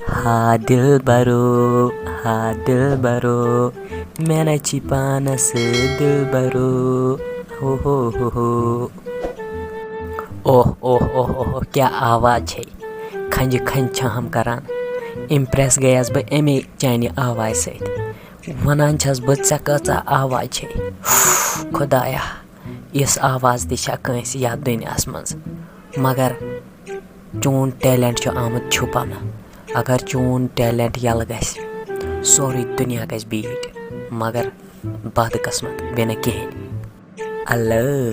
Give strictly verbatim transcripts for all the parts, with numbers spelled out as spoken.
ہا دِلبَرو، ہا دِلبَرو، مےٚ نہ چھی پانَس دِلبَرو۔ ہو ہو ہو ہو۔ اوہ اوہ اوہ اوہ، کیٛاہ آواز چھے، کھنجہِ کھنجہِ چھہم کران۔ Impress گٔیَس بہٕ اَمے چانہِ آوازِ سۭتۍ۔ وَنان چھَس بہٕ ژےٚ کۭژاہ آواز چھے۔ خۄدایا، یِژھ آواز تہِ چھا کٲنٛسہِ یَتھ دُنیاہَس منٛز؟ مگر چون talent چھُ آمُت چھُپاونہٕ۔ اگر چون talent یَلہٕ گژھِ، سورُے دُنیا گژھِ beat، مگر بدقٕسمت بیٚیہِ نہٕ کِہیٖنۍ۔ الٲے،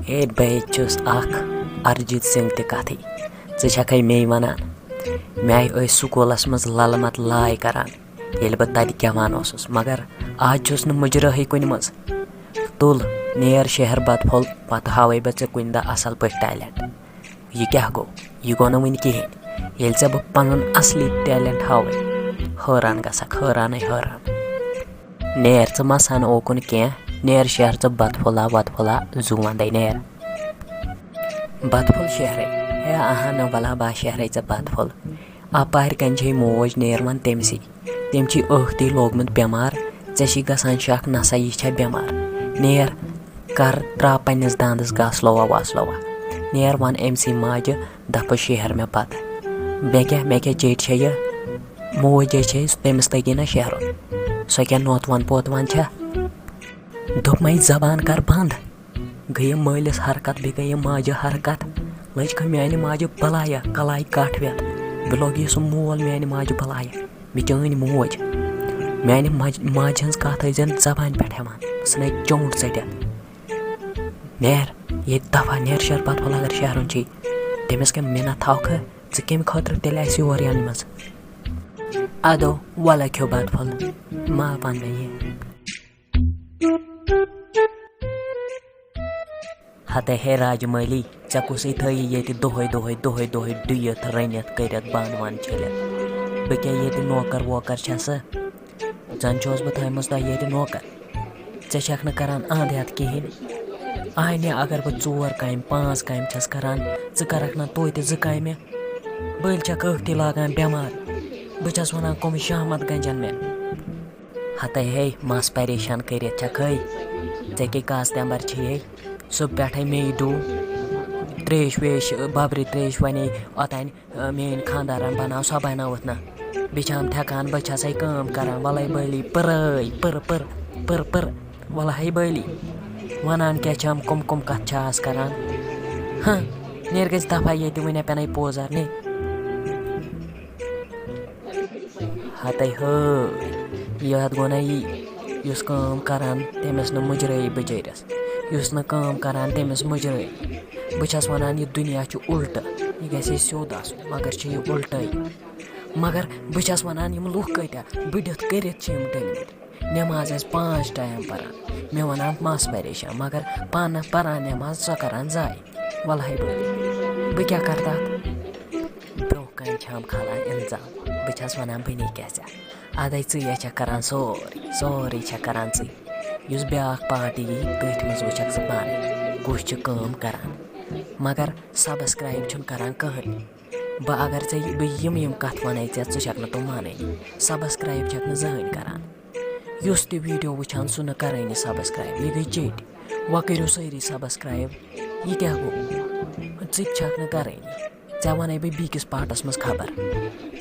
ہے، بہٕ چھُس اکھ ارجیت سنگھ تہِ کتھٕے۔ ژٕ چھکھے مے ونان، مےٚ ٲسۍ سکوٗلس منٛز للہٕ مت لاے کران، ییٚلہِ بہٕ تتہِ گٮ۪وان اوسُس۔ مگر آز چھُس نہٕ مُجرٲہٕے کُنہِ منٛز۔ تُل، نیر شہر بدپھوٚل، پتہٕ ہاوے بہٕ ژےٚ کُنہِ دۄہ اصل پٲٹھۍ talent۔ یہِ کیٛاہ گوٚو؟ یہِ گوٚو نہٕ وُنہِ کِہیٖنۍ۔ ییٚلہِ ژےٚ بہٕ پنُن اصلی talent ہاوے، حٲران گژھکھ، حٲرانٕے حٲران۔ نیر ژٕ مہ سن اوکُن کینٛہہ، نیر شہر ژٕ بتہٕ پھوٚلا وتہٕ پھوٚلا زُو وندے نیر۔ بتہٕ پھوٚل شہرے، ہے اہا نہ ولا با شہرے ژٕ بتہٕ پھوٚل۔ اپارِ کنہِ چھے موج، نیر ون تٔمسٕے۔ تٔمۍ چھی ٲختی لوگمُت بٮ۪مار، ژےٚ چھی گژھان شک نسا یہِ چھےٚ بٮ۪مار۔ نیر کر ترٛاو پننِس دندس گاسلوا واسلوا۔ نیر ون أمۍ سٕے ماجہِ دپہٕ شہر مےٚ پتہٕ۔ مےٚ کیٛاہ، مےٚ کیٛاہ چیٚٹۍ چھےٚ یہِ؟ موج یے چھے، تٔمِس تگی نہ شہرُن۔ سۄ کیٛاہ نوتوان پوتوان چھےٚ؟ دوٚپمَے زبان کر بنٛد۔ گٔیہِ مٲلِس حرکت، بیٚیہِ گٔیہِ ماجہِ حرکت۔ لٔج کھا میانہِ ماجہِ بلایہ کلاے کٹھ وٮ۪تھ۔ بیٚیہِ لوٚگ یہِ سُہ مول میانہِ ماجہِ بلایہ۔ مےٚ چٲنۍ موج۔ میانہِ ماجہِ، ماجہِ ہٕنٛز کتھ ٲسۍزٮ۪ن زبانہِ پٮ۪ٹھ ہٮ۪وان۔ سُہ نے چونٛٹ ژٔٹِتھ۔ نیر، ییٚتہِ دفعہ نیر شہر پتہٕ وَلہٕ اگر شہرُن چھی۔ تٔمِس کیٛاہ مےٚ نہ تھاوکھٕ؟ ژٕ کَمہِ خٲطرٕ تیٚلہِ اَسہِ یور یَنہٕ منٛز؟ ادو، وَلہٕ کھیو بتہٕ پھوٚل۔ ما وَن مےٚ یہِ۔ ہتے ہے راجہِ مٲلی، ژےٚ کُسٕے تھٲیی ییٚتہِ دۄہَے دۄہَے دۄہَے دۄہَے ڈُیِتھ رٔنِتھ کٔرِتھ بانہٕ وانہٕ چھٔلِتھ؟ بہٕ کیٛاہ ییٚتہِ نوکر ووکر چھَسہٕ؟ زَن چھُس بہٕ تھٲومٕژ تۄہہِ ییٚتہِ نوکر۔ ژےٚ چھَکھ نہٕ کران اَنٛد ہٮ۪تھ کِہیٖنۍ۔ آہنہِ اگر بہٕ ژور کامہِ پانٛژھ کامہِ چھَس کران، ژٕ کرکھ نہ توتہِ زٕ کامہِ۔ بٔلۍ چھَکھ ٲکھتی لاگان بٮ۪مار۔ بہٕ چھَس وَنان کٕم شہمت گنجن مےٚ۔ ہتے ہے مَس پریشان کٔرِتھ چھَکھ ہے۔ ژےٚ کیٛاہ کاس تٮ۪مبر چھے ہے؟ سُہ پٮ۪ٹھَے مے ڈوٗ ترٛیش ویش، ببرِ ترٛیش وَنے اوٚتانۍ۔ آ، میٲنۍ خاندارن بناو سۄ بنٲوٕتھ نہ۔ بہٕ چھام تھٮ۪کان، بہٕ چھسے کٲم کران، وَلَے بٔلی پٔرٲے، پٔر، پٔر، پٔر، پٔر، وَلہٕ ہے بٔلی۔ وَنان کیٛاہ چھام، کُم کُم کَتھ چھِ آز کران؟ ہہ، نیر گژھِ دفعہ ییٚتہِ، وٕنہِ پٮ۪نَے پوزار نے۔ ہتے ہٲے، یہِ حظ گوٚو نہ یی، یُس کٲم کران، تٔمِس نہٕ مُجرٲیی بِچٲرِس، یُس نہٕ کٲم کران، تٔمِس مُجرٲیی۔ بہٕ چھَس وَنان، یہِ دُنیا چھُ اُلٹہٕ، یہِ گژھِ ہے سیوٚد آسُن، مگر چھُ یہِ اُلٹٲے۔ مگر بہٕ چھَس وَنان، یِم لُکھ کۭتیٛاہ بٔڈِتھ کٔرِتھ چھِ یِم ڈٔلمٕتۍ۔ نٮ۪ماز آسہِ پانٛژھ ٹایم پَران، مےٚ وَنان مَس پریشان، مگر پانہٕ پَران نٮ۪ماز، سۄ کَران ضایع۔ وَلہٕ ہے بٔلۍ، بہٕ کیٛاہ کَرٕ تَتھ؟ برٛونٛہہ کَنہِ چھَم کھالان اِنظام، بہٕ چھَس وَنان، بہٕ نے کیٛاہ ژےٚ؟ اَدَے ژٕے چھَکھ کَران سورُے، سورُے چھَکھ کَران ژٕے۔ یُس بیٛاکھ پارٹی یی، تٔتھۍ منٛز وٕچھَکھ ژٕ پانَے، کُس چھُ کٲم کَران۔ مگر subscribe چھُنہٕ کَران کٕہٕنۍ۔ بہٕ اگر ژےٚ یہِ، بہٕ یِم یِم کَتھٕ وَنَے ژےٚ، ژٕ چھَکھ نہٕ تِم مانٲنی۔ Subscribe چھَکھ نہٕ زٕہٕنۍ کَران۔ یُس تہِ video وٕچھان، سُہ نہٕ کَرٲنی subscribe، یہِ گٔے چیٚٹۍ۔ وۄنۍ کٔرِو سٲری subscribe۔ یہِ کیٛاہ گوٚو؟ ژٕ تہِ چھَکھ نہٕ کَرٲنی۔ ژےٚ وَنَے بہٕ بیٚکِس پارٹَس منٛز خبر۔